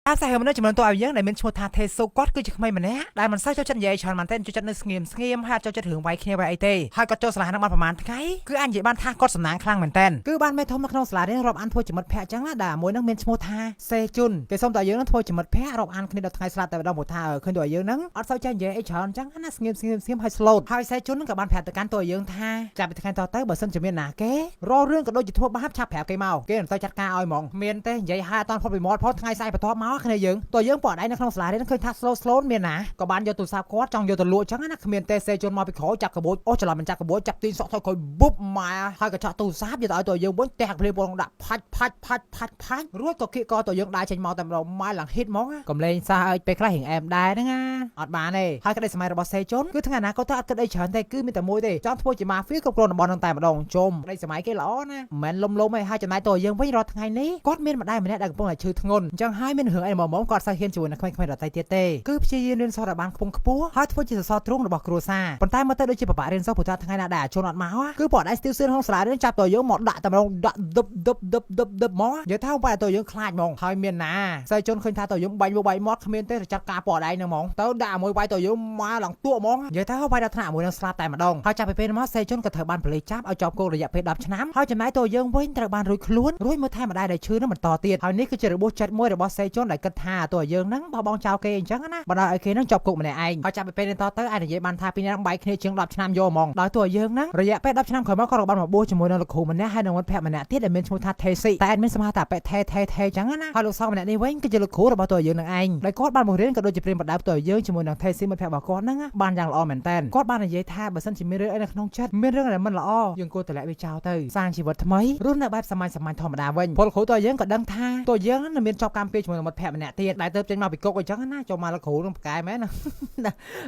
តាមសារមនុស្សចំនួនតួឲ្យយើងដែលមានឈ្មោះថាថេសុគាត់គឺជាក្មេងម្នាក់ដែលមិនសូវចូលចិត្តនិយាយច្រើនមែនទែនចូលចិត្តនៅស្ងៀមស្ងៀមហើយអត់ចូលចិត្តរឿងវាយគ្នាវាយអីទេហើយគាត់ចូលសាលានឹងបានប្រហែលថ្ងៃគឺអាចនិយាយបានថាគាត់សំណាងខ្លាំងមែនទែនគឺបានមេធំនៅក្នុងសាលារៀនរាប់អានធ្វើជាមិត្តភក្តិចឹងណាដែលមួយនឹងមានឈ្មោះថាសេជុនគេសុំតើយើងនឹងធ្វើជាមិត្តភក្តិរាប់អានគ្នាដល់ថ្ងៃស្លាប់តែម្ដងព្រោះថាឃើញតើយើងនឹងអត់សូវចេះនិយាយអីច្រើនចឹងណាស្ងៀមស្ងៀមស្ងៀមហើយ slow ហើយសេជុននឹងក៏បានប្រាប់ទៅកាន់តើយើងថាចាប់ពីថ្ងៃតទៅបើសិនជាមានណាគេរករឿងក៏ដូចជាធ្វើបាបឆាប់ប្រាប់គេមកគេមិនសូវចាត់ការឲ្យហ្មងមានទេនិយាយហើយអត់តាន់ផុតពីមាត់ផងថ្ងៃស្អែកបន្ទាប់មកគ្នាយើងតើយើងពណ៌ដៃនៅក្នុងសាលារៀនឃើញថា slow slow មានណាក៏បានយកទូរស័ព្ទគាត់ចង់យកទៅលក់ចឹងណាគ្មានទេសេជុនមកពីក្រោយចាប់ក្បួចអូច្រឡំមិនចាប់ក្បួចចាប់ទីនសក់ថយក្រោយបុបម៉ែហើយក៏ឆក់ទូរស័ព្ទយកទៅឲ្យតើយើងវិញផ្ទះភ្លាមពងដាក់ផាច់ផាច់ផាច់ផាច់ផាច់រួចក៏គៀកកតើយើងដើរចេញមកតែម្ដងម៉ែឡើងហ៊ីតហ្មងកំលេងសើឲ្យពេលខ្លះរៀងអែមដែរហ្នឹងណាអត់បានទេហើយក្តីសម័យរបស់សេជុនគឺថ្ងៃអនាគតទៅអត់គិតអីច្រើនទេគឺមានតែមួយទេចង់ធ្វើជាម៉ាហ្វៀគ្រប់គ្រងតំបន់ហ្នឹងតែម្ដងជុំក្តីសម័យគេល្អណាមិនមែនលំលំទេហើយចំណែកតើយើងវិញរាល់ថ្ងៃនេះគាត់មានម្ដាយម្នាក់ដែលកំពុងតែឈឺធ្ងន់អញ្ចឹងហើយមានរឿងអីមកមកគាត់សូវហ៊ានជាមួយនឹងក្មេងៗដទៃទៀតទេគឺព្យាយាមរៀនសូត្រឲ្យបានខ្ពង់ខ្ពស់ហើយធ្វើជាសសរទ្រូងរបស់គ្រួសារប៉ុន្តែមើលទៅដូចជាពិបាករៀនសូត្រព្រោះថាថ្ងៃណាដែលអាជនអត់មកគឺពួកដៃស្ទីវសឿនក្នុងសាលារៀនចាប់តើយើងមកដាក់តែម្ដងដាក់ដឹបដឹបដឹបដឹបដឹបមកនិយាយថាបែរតើយើងខ្លាចហ្មងហើយមានណាស្អីជនឃើញថាតើយើងបាញ់មុខបាញ់មាត់គ្មានទេចាត់ការពួកដៃហ្នឹងហ្មងទៅដាក់មួយវាយតើយើងមកឡើងតក់ហ្មងនិយាយថាវាយដល់ថ្នាក់មួយនឹងស្លាប់តែម្ដងហើយចាប់ពីពេលមកសេជនក៏ត្រូវបានប៉ូលីសចាប់ឲ្យជាប់គុករយៈពេល10ឆ្នាំហើយចំណែកតើយើងវិញត្រូវបានរួចខ្លួនរួចមើលថែម្ដាយដែលឈឺនឹងបន្តទៀតហើយនេះគឺជារបួសចិត្តមួយរបស់សេជនដែលគិតថាតើយើងហ្នឹងបោះបង់ចោលគេអញ្ចឹងណាបណ្ដោយឲ្យគេហ្នឹងជាប់គុកម្នាក់ឯងហើយចាប់ពីពេលនេះតទៅអាចនិយាយបានថាពីរនាក់បែកគ្នាជាង10ឆ្នាំយកហ្មងដោយតើយើងហ្នឹងរយៈពេល10ឆ្នាំក្រោយមកក៏បានមកបួសជាមួយនឹងលោកគ្រូម្នាក់ហើយនឹងមិត្តភក្តិម្នាក់ទៀតដែលមានឈ្មោះថាថេស៊ីតែអត់មានសមត្ថថាប៉ែថេថេថេចឹងណាហើយលោកសង្ឃម្នាក់នេះវិញគឺជាលោកគ្រូរបស់តើយើងនឹងឯងដែលគាត់បានបង្រៀនក៏ដូចជាព្រាមបដៅតើយើងជាមួយនឹងថេស៊ីមិត្តភក្តិរបស់គាត់ហ្នឹងបានយ៉ាងល្អមែនតើគាត់បាននិយាយថាបើសិនជាមានរឿងអីនៅក្នុងចិត្តមានរឿងដែលមិនល្អយើងគួរតម្លាក់វាចោលទៅសាងជីវិតថ្មីរស់នៅបែបសាមញ្ញសាមញ្ញធម្មតាវិញពលគ្រូតើយើងក៏ដឹងថាតើយើងនឹងមានជាប់កម្មពីជាមួយនឹងមិត្តភក្តិម្នាក់ទៀតដែលទៅចេញមកពីគុកអញ្ចឹងណាចូលមកលោកគ្រូនឹងប្រកែមែនណា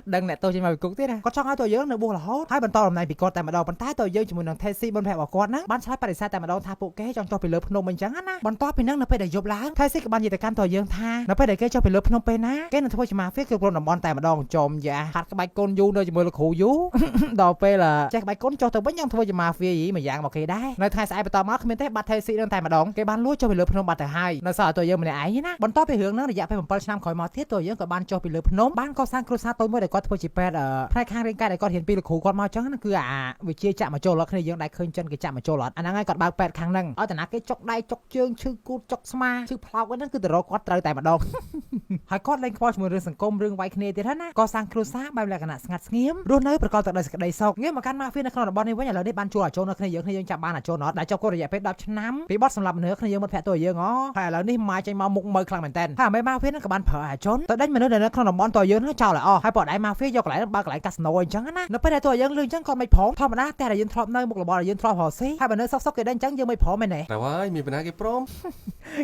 ដឹងអ្នកទៅចេញមកពីគុកទៀតណាគាត់ចង់ឲ្យតើយើងនៅបួសរហូតហើយបន្តតំណែងពីគាត់តែម្ដងប៉ុន្តែតើយើងជាមួយនឹងថេស៊ីបុនភក្តិរបស់គាត់ហ្នឹងបានឆ្លើយបដិសេធតែម្ដងថាពួកគេចង់ចុះពីលើភ្នំអញ្ចឹងណាបន្ទាប់ពីហ្នឹងនៅពេលដែលយប់ឡើងថេស៊ីក៏បាននិយាយទៅកាន់តើយើងថានៅពេលដែលគេចុះពីលើភ្នំពេលណាគេនឹងធ្វើជាម៉ាហ្វៀគ្រប់គ្រងតំបន់តែម្ដងចំយ៉ាហាត់ក្បាច់កូនយូរនៅជាមួយលោកគ្រូយូរដល់ពេលចេះក្បាច់កូនចុះទៅវិញយ៉ាងធ្វើជាម៉ាហ្វៀយីមួយយ៉ាងមកគេដែរនៅថ្ងៃស្អែកបន្តមកគ្មានទេបាត់ថេស៊ីនឹងតែម្ដងគេបានលួចចុះពីលើភ្នំបាត់ទៅហើយនៅសល់តើយើងម្នាក់ឯងណាបន្ទាប់ពីរឿងហ្នឹងរយៈពេល7ឆ្នាំក្រោយមកទៀតតើយើងក៏បានចុះពីលើភ្នំបានកសាងគ្រួសារតូចមួយដែលគាត់ធ្វើជាពេទ្យផ្នែកខាងរាងកាយដែលគាត់រៀនពីលោកគ្រូគាត់មកចឹងណាគឺអាវិជាចាក់មកចូលដល់គ្នាយើងដែលឃើញចិនគេចាក់មកចូលអត់អាហ្នឹងហើយគាត់បើកពេទ្យខាងហ្នឹងឲ្យតាណាគេចុកដៃចុកជើងឈឺគូតចុកស្មាឈឺផ្លោកហ្នឹងគឺទៅរកគាត់ត្រូវតែម្ដងហើយគាត់លែងខ្វល់ជាមួយរឿងសង្គមរឿងវាយគ្នាទៀតណាកសាងគ្រួសារបែបលក្ខណៈស្ងាត់ស្ងៀមរស់នៅប្រកបទៅដោយសេចក្តីសុខងាកមកកាន់ម៉ាហ្វៀនៅក្នុងតំបន់នេះវិញឥឡូវនេះបានជួលអាចូលនៅគ្នាយើងគ្នាយើងចាប់បានអាចូលអត់ដែលជាប់គុករយៈពេល10ឆ្នាំពីបទសម្លាប់មនុស្សគ្នាយើងមិត្តភក្តិតួយើងហ៎ហើយឥឡូវនេះម៉ាចេញមកមុខមើលខ្លាំងមែនតើហើយអាមេម៉ាហ្វៀហ្នឹងក៏បានប្រើអាជនទៅដេញមនុស្សដែលនៅក្នុងតំបន់តយើងហ្នឹងចោលឲ្យអស់ហើយប៉ដៃម៉ាហ្វៀយកកន្លែងបើកកន្លែងកាស៊ីណូអញ្ចឹងណានៅពេលដែលតួយើងលឺអញ្ចឹងគាត់មិនព្រមធម្មតាតែដែលយើងធ្លាប់នៅមុខរបរដែលយើងធ្លាប់រកស៊ីហើយបើនៅសុកសុកគេដេញអញ្ចឹងយើងមិនព្រមមែនទេ ត្រូវហើយមានបណ្ណាគេព្រម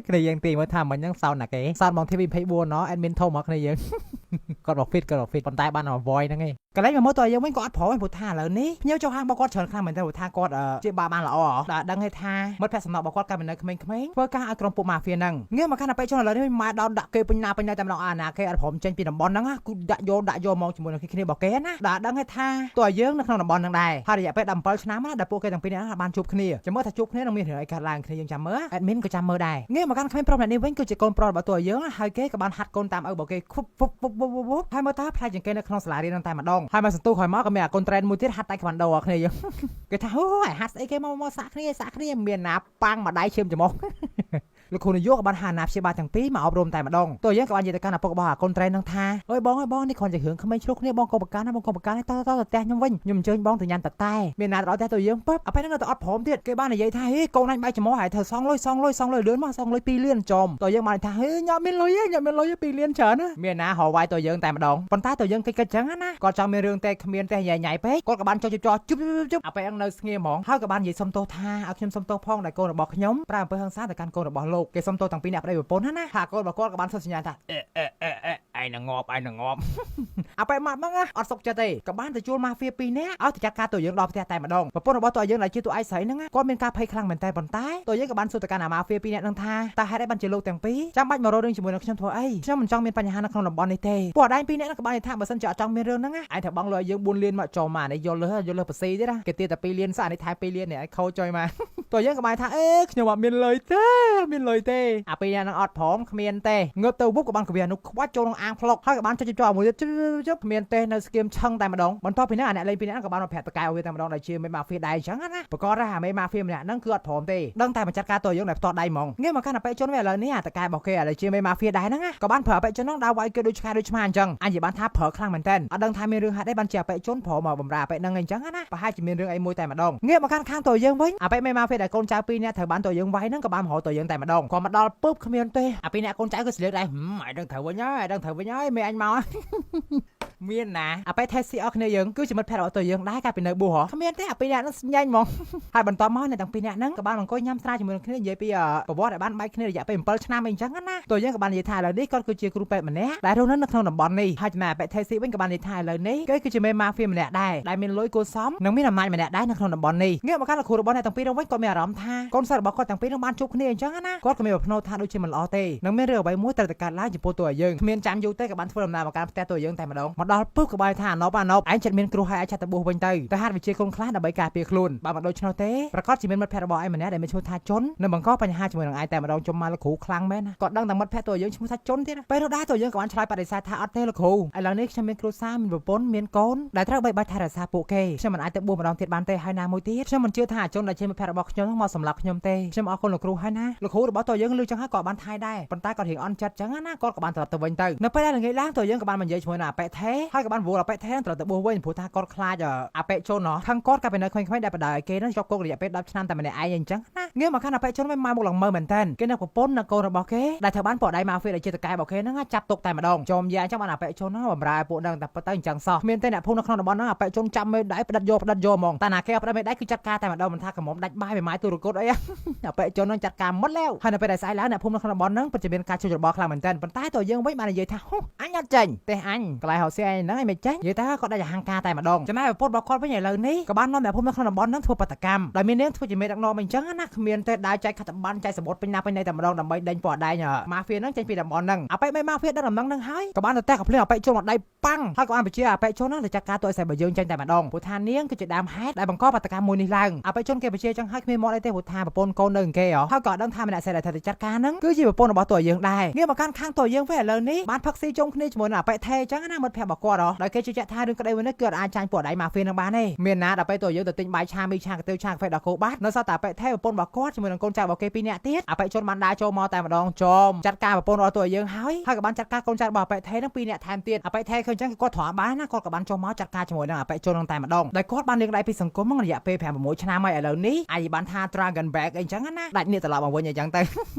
គ្នាយើងទីមើលថាមិញហ្នឹងសោនណាគេសោនបង TV24 ណោះ admin ធំមកគ្នាយើងគាត់មក fit គាត់មក fit ប៉ុន្តែបានមក voice ហ្នឹងឯងកន្លែងមកមើលតើយើងវិញក៏អត់ព្រមព្រោះថាឥឡូវនេះភ្ញៀវចូលហាងរបស់គាត់ច្រើនខ្លាំងមែនតើព្រោះថាគាត់ជាបាបានល្អដល់ដឹងឯថាមិត្តភក្តិសំណប់របស់គាត់កាលពីនៅក្មេងៗធ្វើការឲ្យក្រុមពួកម៉ាហ្វៀហ្នឹងងាកមកកាន់តែពេលចុះឥឡូវនេះម៉ែដល់ដាក់គេពេញណាពេញណាតែម្ដងអាណាគេអត់ព្រមចេញពីតំបន់ហ្នឹងគឺដាក់យកដាក់យកមកជាមួយនឹងគ្នារបស់គេណាដល់ដឹងឯថាតើយើងនៅក្នុងតំបន់ហ្នឹងដែរហើយរយៈពេល17ឆ្នាំណាដែលពួកគេទាំងពីរនាក់បានជួបគ្នាចាំមើលថាជួបគ្នានឹងមានរឿងអីកើតឡើងគ្នាយើងចាំមើល admin ក៏ចាំមើលដែរងាកមកកាន់ក្មេងប្រុសម្នាក់នេះវិញគឺជាកូនប្រុសរបស់តួយើងហើយគេក៏បានហាត់កូនតាមឪរបស់គេខុបហ្វុបហ្វុបហ្វុបហ្វុបហើយមើលតើផ្លែជាងគេនៅក្នុងសាលារៀនហ្នឹងតែម្ដងហើយមកសន្ទុះក្រោយមកក៏មានអាកូនត្រែនមួយទៀតហាត់តៃក្វាន់ដូគ្នាយើងគេថាអូយហាត់ស្អីគេមកមកសាក់គ្នាសាក់គ្នាមានណាប៉ាំងមួយដៃឈាមច្រមុះលោកគ្រូនាយកក៏បានហាណាព្យាបាលទាំងពីរមកអប់រំតែម្ដងតើយើងក៏បាននិយាយទៅកាន់ឪពុករបស់អាកូនត្រែននឹងថាអើយបងអើយបងនេះគ្រាន់តែរឿងក្មេងឆ្លុះគ្នាបងកុំប្រកាន់ណាបងកុំប្រកាន់តតតទៅផ្ទះខ្ញុំវិញខ្ញុំអញ្ជើញបងទៅញ៉ាំទឹកតែមានណាទៅដល់ផ្ទះតើយើងពឹបអពេលហ្នឹងនៅតែអត់ព្រមទៀតគេបាននិយាយថាហេកូនអញបាយច្រមុះហើយធ្វើសងលុយសងលុយសងលុយលឿនមកសងលុយ2លានចំតើយើងបានថាហេញ៉ាំមានលុយទេញ៉ាំមានលុយ2លានច្រើនណាមានណារកវាយតើយើងតែម្ដងប៉ុន្តែតើយើងកិច្ចកិច្ចចឹងណាគាត់ចង់មានរឿងទេគ្មានទេញ៉ៃញ៉ៃពេកគាត់ក៏បានចុះជប់ជប់ជប់អពេលហ្នឹងនៅស្ងៀមហ្មងហើយក៏បាននិយាយសុំទោសថាឲ្យខ្ញុំសុំទោសផងដែលកូនរបស់ខ្ញុំប្រើអំពើហិង្សាទៅកាន់កូនរបស់លោកគេសុំទោសតាំងពីអ្នកប្តីប្រពន្ធណាណាហើយកូនរបស់គាត់ក៏បានសុំសញ្ញាថាអេអេអេអេឯងនឹងងាប់ឯងនឹងងាប់ អាប៉ែម៉ាប់ហ្នឹងអត់សុខចិត្តទេក៏បានទៅជួលម៉ាហ្វៀពីរនាក់ឲ្យទៅចាត់ការតួយើងដល់ផ្ទះតែម្ដងប្រពន្ធរបស់តួយើងដែលជាតួឯកស្រីហ្នឹងគាត់មានការភ័យខ្លាំងមែនតើប៉ុន្តែតួយើងក៏បានសួរទៅកាន់អាម៉ាហ្វៀពីរនាក់ហ្នឹងថាតើហេតុអីបានជាលោកទាំងពីរចាំបាច់មករករឿងជាមួយនឹងខ្ញុំធ្វើអីខ្ញុំមិនចង់មានបញ្ហានៅក្នុងតំបន់នេះទេពួកអដែងពីរនាក់ហ្នឹងក៏បាននិយាយថាបើសិនជាអត់ចង់មានរឿងហ្នឹងឯងត្រូវបង់លុយឲ្យយើង4លានមកចូលមកនេះយល់លើយល់លើប៉ាស៊ីទៀតណាគេទាតែ2លានសោះអានេះថែ2លាននេះឲ្យខូចចុយមកតួយើងក៏បានថាអេខ្ញុំអត់មានលុយទេមានលុយទេអាពីរនាក់ហ្នឹងអត់ព្រមគ្មានទេងើបទៅវុបក៏បានកវានោះខ្វាច់ចូលក្នុងអាងផ្លុកហើយក៏បានចុចចោលមួយទៀតជប់គ្មានទេនៅស្គៀមឆឹងតែម្ដងបន្ទាប់ពីហ្នឹងអាអ្នកលេងពីរនាក់ក៏បានមកប្រាប់តកែវាតែម្ដងដែលជាមេម៉ាហ្វៀដែរអញ្ចឹងណាប្រកបថាអាមេម៉ាហ្វៀម្នាក់ហ្នឹងគឺអត់ព្រមទេដឹងតែមកចាត់ការតយើងដែលផ្ទាល់ដៃហ្មងងាកមកកាន់អបិជនវិញឥឡូវនេះអាតកែរបស់គេឥឡូវជាមេម៉ាហ្វៀដែរហ្នឹងក៏បានប្រើអបិជនហ្នឹងដើរវាយគេដូចឆ្កែដូចឆ្មាអញ្ចឹងអញនិយាយបានថាប្រើខ្លាំងមែនតើអត់ដឹងថាមានរឿងហេតុអីបានជាអបិជនព្រមមកបំរើអបិហ្នឹងអញ្ចឹងណាប្រហែលជាមានរឿងអីមួយតែម្ដងងាកមកកាន់ខាងតយើងវិញអបិមេម៉ាហ្វៀដែលកូនចៅពីរនាក់ត្រូវបានតយើងវាយហ្នឹងក៏បានមករកតយើងតែម្ដងក៏មកដល់ពឹបគ្មានទេអាពីរនាក់កូនចៅគឺស្លៀកដែរហឹមឯងដឹងត្រូវវិញហើយឯងដឹងត្រូវវិញហើយមេអញមក មានណាអាប៉េថេស៊ីអស់គ្នាយើងគឺជាមិត្តភក្តិរបស់តយើងដែរកាលពីនៅបួសហ៎គ្មានទេអាពីរនាក់ហ្នឹងស្ញែងហ្មងហើយបន្ទាប់មកអ្នកទាំងពីរនាក់ហ្នឹងក៏បានអង្គុយញ៉ាំស្រាជាមួយនឹងគ្នានិយាយពីប្រវត្តិដែលបានបែកគ្នារយៈពេល7ឆ្នាំអីចឹងណាតយើងក៏បាននិយាយថាឥឡូវនេះគាត់គឺជាគ្រូពេទ្យម្នាក់ដែលរស់នៅនៅក្នុងតំបន់នេះហើយចំណែកអាប៉េថេស៊ីវិញក៏បាននិយាយថាឥឡូវនេះគេគឺជាមេម៉ាហ្វៀម្នាក់ដែរដែលមានលុយគួរសមនិងមានអំណាចម្នាក់ដែរនៅក្នុងតំបន់នេះងាកមកកាន់លោកគ្រូរបស់អ្នកទាំងពីរនោះវិញក៏មានអារម្មណ៍ថាកូនសិស្សរបស់គាត់ទាំងពីរនឹងបានជួបគ្នាអញ្ចឹងណាគាត់ក៏មានបំណោថាដូចជាមិនល្អទេនិងមានរឿងអ្វីមួយត្រូវតែកើតឡើងចំពោះតួយើងគ្មានចាំយូរទេក៏បានធ្វើដំណើរមកកាន់ផ្ទះតួយើងតែម្ដងមកដល់ពឹសក៏បាយថាអាណប់អាណប់ឯងចិត្តមានគ្រោះហើយឯងឆាត់ទៅបួសវិញទៅទៅហាត់វិជាគុណខ្លះដើម្បីការពារខ្លួនបើមិនដូច្នោះទេប្រកាសជាមានមិត្តភក្តិរបស់ឯងម្នាក់ដែលមានឈ្មោះថាជុននឹងបង្កបញ្ហាជាមួយនឹងឯងតែម្ដងជុំមកលោកគ្រូខ្លាំងមែនណាគាត់ដឹងតែមិត្តភក្តិតួយើងឈ្មោះថាជុនទៀតពេលនោះដែរតួយើងក៏បានឆ្លើយបដិសេធថាអត់ទេលោកគ្រូឥឡូវនេះខ្ញុំមានគ្រួសារមានប្រពន្ធមានកូនដែលត្រូវបីបាច់ថែរក្សាពួកគេខ្ញុំមិនអាចទៅបួសម្ដងទៀតបានទេហើយណាមួយទៀតខ្ញុំមិនជឿថាជនដែលជាមិត្តភក្តិរបស់ខ្ញុំមកសម្លាប់ខ្ញុំទេខ្ញុំអរគុណលោកគ្រូហើយណាលោកគ្រូរបស់តួយើងឮចឹងហើយក៏បានថៃដែរប៉ុន្តែគាត់រៀងអន់ចិត្តចឹងណាគាត់ក៏បានត្រឡប់ទៅវិញទៅនៅពេលដែលល្ងាចឡើងតួយើងក៏បាននិយាយជាមួយនឹងអាប៉េថេហើយក៏បានវល់អាប៉េថេត្រឡប់ទៅបួសវិញព្រោះថាគាត់ខ្លាចអាប៉េជនហ៎ខាងគាត់កាលពីនៅក្មេងៗដែលបដៅឲ្យគេនឹងជាប់គុករយៈពេល10ឆ្នាំតែម្នាក់ឯងអញ្ចឹងណាងាកមកខាងអាប៉េជនវិញមកមុខឡើងមើលមែនតើគេនៅប្រពន្ធនៅកូនរបស់គេដែលត្រូវបានពួកដៃម៉ាហ្វៀដែលជាតកែរបស់គេហ្នឹងចាប់ទុកតែម្ដងចំយ៉ាអញ្ចឹងបានអាប៉េជនហ្នឹងបំរើពួកហ្នឹងតែប៉ុន្តែអញ្ចឹងសោះមានតែអ្នកភូមិនៅក្នុងតំបន់ហ្នឹងអាប៉េជនចាំមេដៃផ្ដិតយកផ្ដិតយកហ្មងតែណាគេផ្ដិតមេដៃគឺចាត់ការតែម្ដងមិនថាកំមុំដាច់បាយមេម៉ាយទូរគតអីអាប៉េជនហ្នឹងចាត់ការមុតแล้วហើយនៅពេលដែលស្អែកឡើងអ្នកភូមិនៅក្នុងតំបន់ហ្នឹងពិតជាមានការជួយច្របល់ខ្លាំងមែនតើប៉ុន្តែតើយើងវិញបាននិយាយថាហូអញអត់ចេញទេអញកន្លែងហៅស៊ីឯងហ្នឹងឯងមិនចេញនិយាយថាគាត់ដាច់អាហារការតែម្ដងចំណែកប្រពន្ធរបស់គាត់វិញឥឡូវនេះក៏បាននាំអ្នកភូមិនៅក្នុងតំបន់ហ្នឹងធ្វើបាតកម្មដោយមាននាងធ្វើជាមេដឹកនាំអញ្ចឹងណាគ្មានទេដើរចែកខត្តប័ណ្ណចែកសម្បត្តិពេញណាពេញណីតែម្ដងដើម្បីដេញពួកដែងម៉ាហ្វៀហ្នឹងចេញពីតំបន់ហ្នឹងអាប៉េមេម៉ាហ្វៀដឹងដំណឹងហ្នឹងហើយក៏បានទៅតែកំភ្លៀងអាប៉េជុំមកដៃប៉ាំងហើយក៏បានបញ្ជាអាប៉េជុំហ្នឹងទៅចាត់ការតួឯសែបើយើងចេញតែម្ដងព្រោះថានាងគឺជាដើមហេតុដែលបង្កបាតកម្មមួយនេះឡើងអាប៉េជុំគេបញ្ជាចឹងហើយគ្មានមាត់អីទេព្រោះថាប្រពន្ធកូននៅគេហ៎ហើយក៏ដឹងថាម្នាក់ស្រីដែលត្រូវទៅចាត់ការហ្នឹងគឺជាប្រពន្ធរបស់តួយើងដែរងាកមកកាន់ខាងតួយើងវិញឥឡូវនេះបានផឹកស៊ីជុំគ្នាជាមួយនឹងអាប៉េថេចឹងណាមិត្តភក្តិរបស់គាត់ហ៎ដោយគេជឿជាក់ថារឿងក្តីមួយនេះគឺអាចចាញ់ពួកដៃម៉ាហ្វៀនឹងបានទេមានណាដល់ពេលតួយើងទៅទិញបាយឆាមីឆាកាទៀវឆាកាហ្វេដល់គោបាតនៅសល់តែអាប៉េថេប្រពន្ធរបស់គាត់ជាមួយនឹងកូនចៅរបស់គេពីរនាក់ទៀតអាប៉េជនបានដើរចូលមកតែម្ដងចំចាត់ការប្រពន្ធរបស់តួយើងហើយហើយក៏បានចាត់ការកូនចៅរបស់អាប៉េថេនឹងពីរនាក់ថែមទៀតអាប៉េថេឃើញចឹងគាត់ទ្រាំបានណាគាត់ក៏បានចូលមកចាត់ការជាមួយនឹងអាប៉េជននឹងតែម្ដងដោយគាត់បានលាងដៃពីសង្គមរយៈពេល5 6ឆ្នាំហើយឥឡូវនេះអាចបានថា Dragon Back អីចឹងណាដាច់នេះត្រឡប់មកវិញអីចឹងទៅ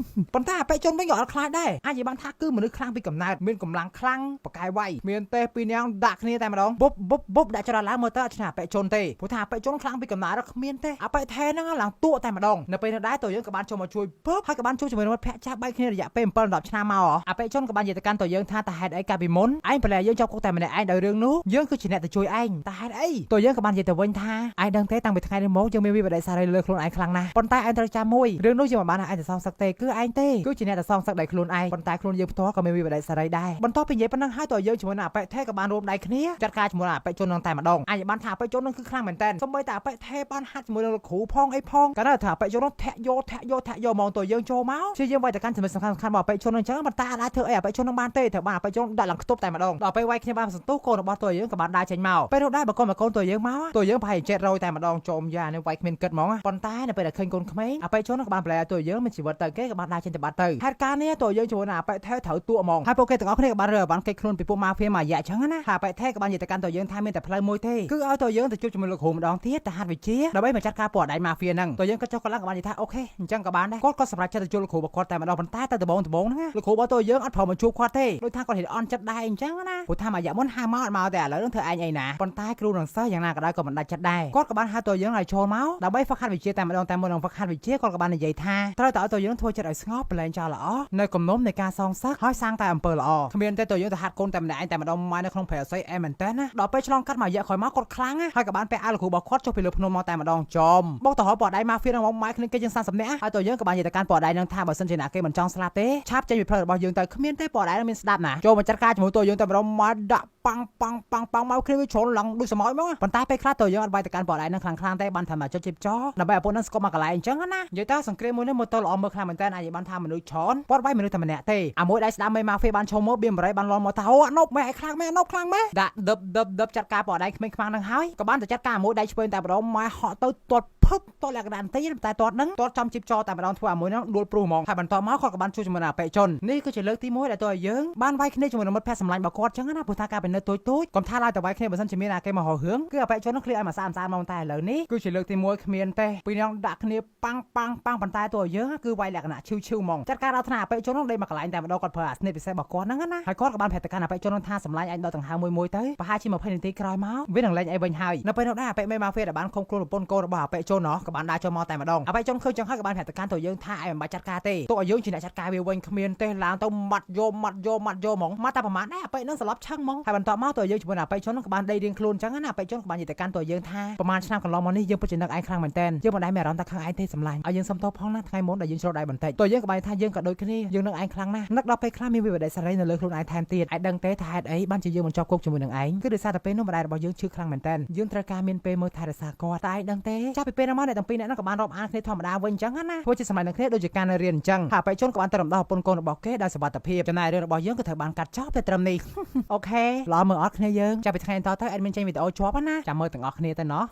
ប៉ុន្តែអាប៉េជនវិញក៏អត់ខ្លាចដែរអាចបានថាគឺមនុស្សខ្លាំងពីកំណើតមានកម្លាំងខ្លាំងបកកាយវាយមានទេពីរនាក់ដាក់គ្នាតែម្ដងបុបបុបបុបដាក់ច្រឡឡើងមើលទៅអត់ឈ្នះអាប៉េជនទេព្រោះថាអាប៉េជនខ្លាំងពីកំណើតគ្មានទេអាប៉េថេហ្នឹងឡើងតក់តែម្ដងនៅពេលនោះដែរតើយើងក៏បានចូលមកជួយពើបហើយក៏បានជួយជាមួយនឹងមិត្តភក្តិចាស់បែកគ្នារយៈពេល7 10ឆ្នាំមកអាប៉េជនក៏បាននិយាយទៅកាន់តើយើងថាតើហេតុអីកាលពីមុនឯងប្រឡែយើងជាប់គុកតែម្នាក់ឯងដោយរឿងនោះយើងគឺជាអ្នកទៅជួយឯងតើហេតុអីតើយើងក៏បាននិយាយទៅវិញថាឯងដឹងទេតាំងពីថ្ងៃនេះមកយើងមានវិបត្តិសារីលើខ្លួនឯងខ្លាំងណាស់ប៉ុន្តែឯងត្រូវចាំមួយរឿងនោះយើងមិនបានឲ្យឯងទៅសងសឹកទេគឺឯងទេគឺជាអ្នកទៅសងសឹកដោយខ្លួនឯងប៉ុន្តែខ្លួនយើងផ្ទាល់ក៏មានវិបត្តិសារីដែរបន្ទាប់ពីនិយាយប៉ុណ្ណឹងហើយតើយើងជាមួយនឹងអាប៉េថេក៏បានរួមដៃគ្នាចាត់ការជាមួយនឹងអាប៉េជននឹងតែម្ដងអាចបានថាអាប៉េជននឹងគឺខ្លាំងមែនតើសូម្បីតែអាប៉េថេបានហាត់ជាមួយនឹងលោកគ្រូផងអីផងកាលណាថាអាប៉េជននឹងធាក់យកធាក់យកធាក់យកហ្មងតើយើងចូលមកជាយើងវាយទៅកាន់ចំណុចសំខាន់សំខាន់របស់អាប៉េជននឹងអញ្ចឹងប៉ុន្តែអាចធ្វើអីអាប៉េជននឹងបានទេត្រូវបានអាប៉េជនដាក់ឡើងខ្ទប់តែម្ដងដល់ពេលវាយគ្នាបានសន្ទុះកូនរបស់តើយើងក៏បានដើរចេញមកពេលនោះដែរបើកូនមកកូនតើយើងមកតើយើងប្រហែលចេះរយតែម្ដងចោមយ៉ានេះវាយគ្មានគិតហ្មងប៉ុន្តែនៅពេលដែលឃើញកូនក្មេងអាប៉េជនក៏បានប្រឡែតើយើងមានជីវិតទៅគេក៏បានដើរចេញទៅបាត់ទៅហេតុការណ៍នេះតើយើងជាមួយនឹងអាប៉េថេត្រូវតួហ្មងហើយពួកគេទាំងអស់គ្នាក៏បានរើបានគេចខ្លួនពីពួកម៉ាហ្វៀមួយរយៈអញ្ចឹងណាហើយអាប៉េថេក៏បាននិយាយទៅកាន់តើយើងថាមានតែផ្លូវមួយទេគឺឲ្យតើយើងទៅជួបជាមួយលោកគ្រូម្ដងទៀតទៅហាត់វិជាដើម្បីមកចាត់ការពួកដៃម៉ាហ្វៀហ្នឹងតើយើងក៏ចុះក៏ឡើងក៏បាននិយាយថាអូខេអញ្ចឹងក៏បានដែរគាត់ក៏សម្រេចចិត្តទៅជួបលោកគ្រូរបស់គាត់តែម្ដងប៉ុន្តែទៅដំបងដំបងហ្នឹងលោកគ្រូរបស់តើយើងអត់ព្រមមកជួបគាត់ទេដូចថាគាត់ហ៊ានអន់ចិត្តដែរអញ្ចឹងណាព្រោះថាមួយរយៈមុនហៅមកអត់មកទេឥឡូវនឹងធ្វើឯងអីណាប៉ុន្តែគ្រូនឹងសិស្សយ៉ាងណាក៏ដោយក៏មិនដាច់ចិត្តដែរគាត់ក៏បានហៅតើយើងឲ្យចូលមកដើម្បីហ្វឹកហាត់វិជាតែម្ដងតែមុននឹងហ្វឹកហាត់វិជាគាត់ក៏បាននិយាយថាត្រូវតែឲ្យតើយើងធ្វើចិត្តឲ្យស្ងប់ប្រឡែងចោលល្អនៅគំនុំនៃការសងសឹកហើយសាងតែអំពើល្អគ្មានទេតើយើងទៅហាត់កូនតែម្នាក់ឯងតែម្ដងមកនៅក្នុង ក្នុងព្រៃអស័យអែមែនតើណាដល់ពេលឆ្លងកាត់មួយរយៈក្រោយមកគាត់ខ្លាំងណាហើយក៏បានពាក់អាវលោកគ្រូរបស់គាត់ចុះពីលើភ្នំមកតែម្ដងចំបុកទៅរកពណ៌ដៃម៉ាហ្វៀនឹងមកម៉ែគ្នាគេជាង30នាក់ហើយតើយើងក៏បាននិយាយទៅកាន់ពណ៌ដៃនឹងថាបើសិនជាអ្នកគេមិនចង់ស្លាប់ទេឆាប់ចេញពីផ្លូវរបស់យើងទៅគ្មានទេពណ៌ដៃនឹងមានស្ដាប់ណាចូលមកចាត់ការជាមួយតើយើងតែម្ដងមកដាក់ប៉ាំងប៉ាំងប៉ាំងប៉ាំងមកគ្នាវាជ្រុលឡើងដូចសមោចមកប៉ុន្តែពេលខ្លះតើយើងអត់វាយទៅកាន់ពណ៌ដៃនឹងខ្លាំងខ្លាំងទេបានថាមកចុចជីបចោដើម្បីឲ្យពួកនឹងស្គមមកកន្លែងអញ្ចឹងណានិយាយទៅសង្គ្រាមមួយនេះមើលទៅល្អមើលខ្លាំងមែនតើអាចនិយាយបានថាមនុស្សច្រើនពាត់វាយមនុស្សតែម្នាក់ទេអាមួយដៃស្ដាំមេម៉ាហ្វេបានឈោមកបៀមបរិយបានលន់មកថាអូអនុបម៉ែឲ្យខ្លាំងម៉ែអនុបខ្លាំងម៉ែដាក់ដឹបដឹបដឹបចាត់ការពណ៌ដៃក្មេងខ្មាំងនឹងហើយក៏បានទៅចាត់ការមួយដៃឆ្វេងតែម្ដងម៉ែហក់ទៅទាត់ភឹបតលក្ខណៈបន្តិចតែទាត់ហ្នឹងទាត់ចំជីបចោតែម្ដងធ្វើឲ្យមួយហ្នឹងដួលព្រុសហ្មងហើយបន្ទាប់មកគាត់ក៏បានជួយជាមួយនឹងអបិជននេះគឺជាលើកទី1ដែលតើឲ្យយើងបានវាយគ្នាជាមួយនឹងមិត្តភក្តិសម្លាញ់របស់គាត់ចឹងណាព្រោះថាការពិនិត្យតូចតូចកុំថាឡើយតែវាយគ្នាបើសិនជាមានអាគេមករករឿងគឺអបិជនហ្នឹងឃ្លាឲ្យមកសាមសាមមកតែឥឡូវនេះគឺជាលើកទី1គ្មានទេពីរនាក់ដាក់គ្នាប៉ាំងប៉ាំងប៉ាំងប៉ុន្តែតើឲ្យយើងគឺវាយលក្ខណៈឈឺឈឺហ្មងចាត់ការដល់ថ្នាក់អបិជនហ្នឹងដេកមកកន្លែងតែម្ដងគាត់ប្រើអាស្និតពិសេសរបស់គាត់ហ្នឹងណាហើយគាត់ក៏បានប្រាប់ទៅកាន់អបិជនហ្នឹងថាសម្លាញ់ឯងដល់ដង្ហើមមួយមួយទៅប្រហែលជា20នាទីក្រោយមកវានឹងលែងអីវិញហើយនៅពេលនោះដែរអបិមេម៉ាហ្វៀដែលបានឃុំខ្លួនប្រពន្ធកូនរបស់អបិជនណោះក៏បានដើរចូលមកតែម្ដងអបិជនឃើញចឹងហើយក៏បានប្រាប់ទៅកាន់ទៅយើងថាឯងមិនបាច់ចាត់ការទេទោះឲ្យយើងជាអ្នកចាត់ការវាវិញគ្មានទេឡើងទៅម៉ាត់យកម៉ាត់យកម៉ាត់យកហ្មងម៉ាត់តែប្រហែលដែរអបិនឹងស្លាប់ឆឹងហ្មងហើយបន្ទាប់មកទៅយើងជាមួយនឹងអបិជនហ្នឹងក៏បានដេករៀងខ្លួនចឹងណាអបិជនក៏បាននិយាយទៅកាន់ទៅយើងថាប្រហែលឆ្នាំកន្លងមកនេះយើងពិតជានឹកឯងខ្លាំងមែនតើយើងមិនដែលមានអារម្មណ៍ថាខឹងឯងទេសម្លាញ់ឲ្យយើងសុំទោសផងណាថ្ងៃមុនដែលយើងជ្រុលដៃបន្តិចទៅយើងក៏បានថាយើងក៏ដូចគ្នាយើងនឹកឯងខ្លាំងណាស់នឹកដល់ពេលខ្លះមានវិបត្តិសេរីនៅលើខ្លួនឯងថែមទៀតឯងដឹងទេថាហេតុអីបានជាយើងមិនជាប់គុកជាមួយនឹងឯងគឺដោយសារតែពេលនោះម្ដាយរបស់យើងឈឺខ្លាំងមែនតើយើងត្រូវការមានពេលមើលថែរក្សាគាត់តែឯងដឹងទេចាប់ពីពេលហ្នឹងមកអ្នកទាំងពីរអ្នកហ្នឹងក៏បានរាប់អានគ្នាធម្មតាវិញអញ្ចឹងណាធ្វើជាសម្លាញ់នឹងគ្នាដូចជាការនៅរៀនអញ្ចឹងហើយបេក្ខជនក៏បានទៅរំដោះប្រពន្ធកូនរបស់គេដោយសុវត្ថិភាពចំណែករឿងរបស់យើងក៏ត្រូវបានកាត់ចប់តែត្រឹមនេះ OK ល្អមើលអត់គ្នាយើងចាប់ពីថ្ងៃតទៅ admin ចេញវីដេអូជាប់ណាចាំមើលទាំងអស់គ្នាទៅណោះ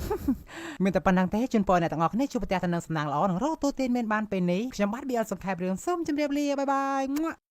មានតែប៉ុណ្្នឹងទេជូនពរអ្នកទាំងអស់គ្នាជួបប្រទះទៅនឹងសំណាងល្អនិងរកទូទានមានបានពេលនេះខ្ញុំបាទ BL សង្ខេបរឿងសូមជម្រាបលា bye bye.